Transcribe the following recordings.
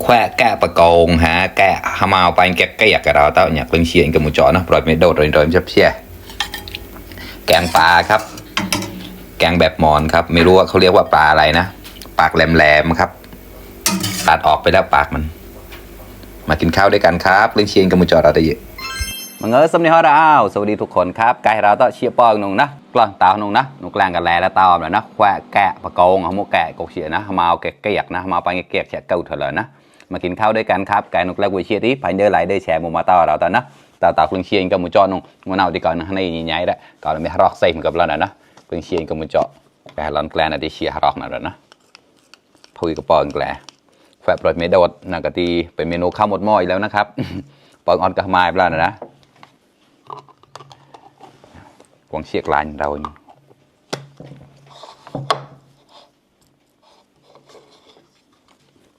แควะแกะประกงหาแกะหามาเอาไปแกะแกะกับเราเต้าเนี่ยเรื่องเชียงกับหมูจ่อนะปล่อยไม่โดดเลยเชียแกงปลาครับแกงแบบมอนครับไม่รู้ว่าเขาเรียกว่าปลาอะไรนะปากแหลมๆครับตัดออกไปแล้วปากมันมากินข้าวด้วยกันครับเรื่องเชียงกับหมูจ่อเราได้เยอะมังเอิญสมนิฮาราอ้าวสวัสดีทุกคนครับกายเราต้องเชียร์ปองนงนะกล้องตาวนงนะนกแรงกันแล้วตาแบบนะแควะแกะประกงเอาหมูแกะกกเสียนะมาเอาแกะเกียกนะมาไปแกะแฉะเก่าเถอะนะมากินข้าวด้วยกันครับกายนกแรกวิเชียร์ที่ไปเดินไหลได้แชร์มุมมาต่อเราแต่นะต่อเรื่องเชียงกับหมูจ่อนงมันเอาดีก่อนนะในใหญ่ๆได้ก่อนไม่รอกใส่กับเรานะเรื่องเชียงกับหมูจ่อกายหลอนแกลนได้เชียร์รอกนั่นแหละนะพุยกับปองแกลแฝดปลดไม่โดดนักกะตีเป็นเมนูข้าวหมดหม้ออีกแล้วนะครับปองออนกับไม้ไปแล้วนะกวางเชียกลายเรา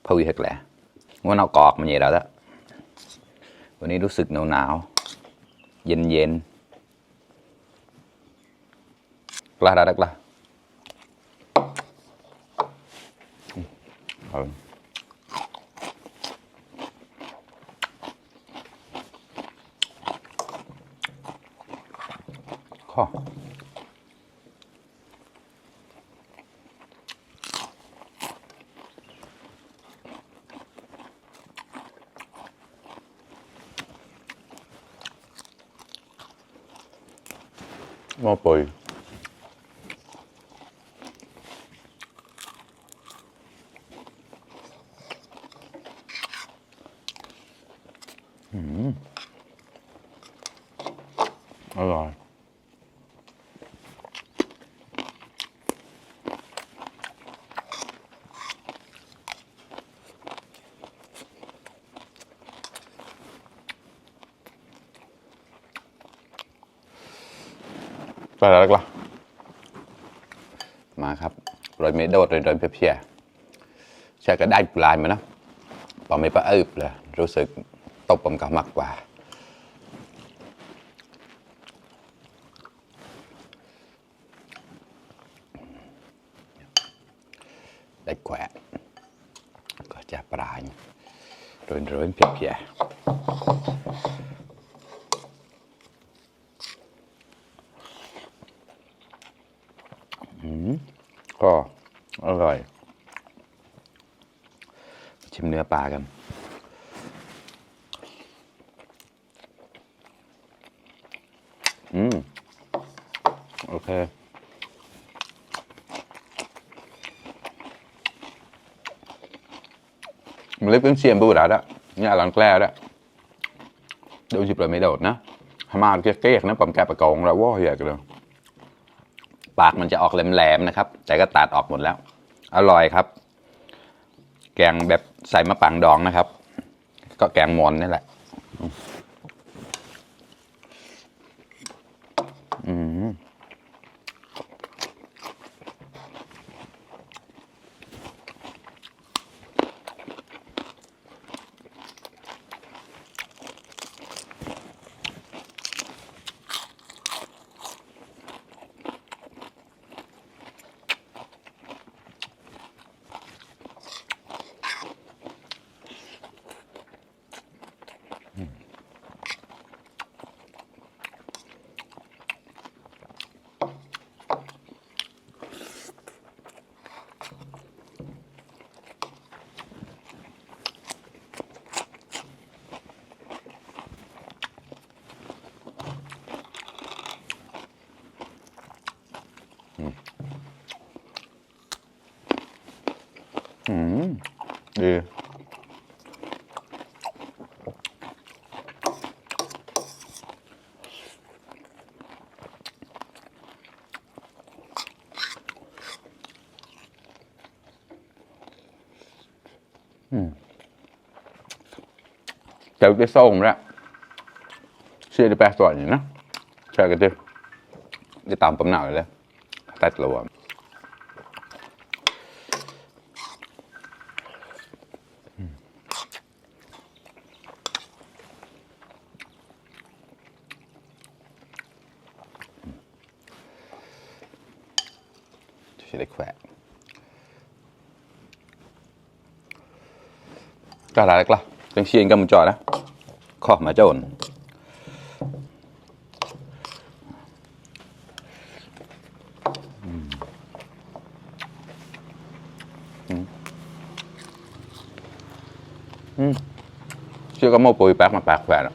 พุยเหกแหละว่าเอากอกมันใหญ่แล้วละวันนี้รู้สึกหนาวเย็นกล้าได้กล้าข้อมาปอยอร่อยไปแล้วกล่ะมาครับโรยเมโดดโรยเพียใช่ก็ได้ปลายมานะพอไม่ปลาอึบเลยรู้สึกตบผมก็มากกว่าได้แขวะก็จะปลายโรยเพียก็อร่อยชิมเนื้อปลากันโอเคมันเล็กเป็นเสียมบูดอ่ะเนี่ยหลังแกล้ด้วยโดนจิบเลยไม่โดดนะทำมาเก๊กๆนะผมแกะประกองแล้วว้าวใหญ่กันเลยปากมันจะออกแหลมๆนะครับแต่ก็ตัดออกหมดแล้วอร่อยครับแกงแบบใส่มะปรางดองนะครับก็แกงมอนนี่แหละดีเจ้าcái sâu rồi chia đi ba tuổi nhỉ nó chơi cái tiêu đi tầm bấm nào rồi đấy tách lùa sẽได้แขวะ Cả là đấy là Cánh chiên cầm trò đó Khó mà trộn Chưa có một bùi bạc mà bạc về đó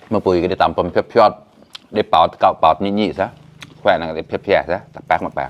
Một bùi cái để tạm bầm phép phép Để bảo cạo bảo nhị nhị sao Khỏe là để phép phép sao Bạc mà bạc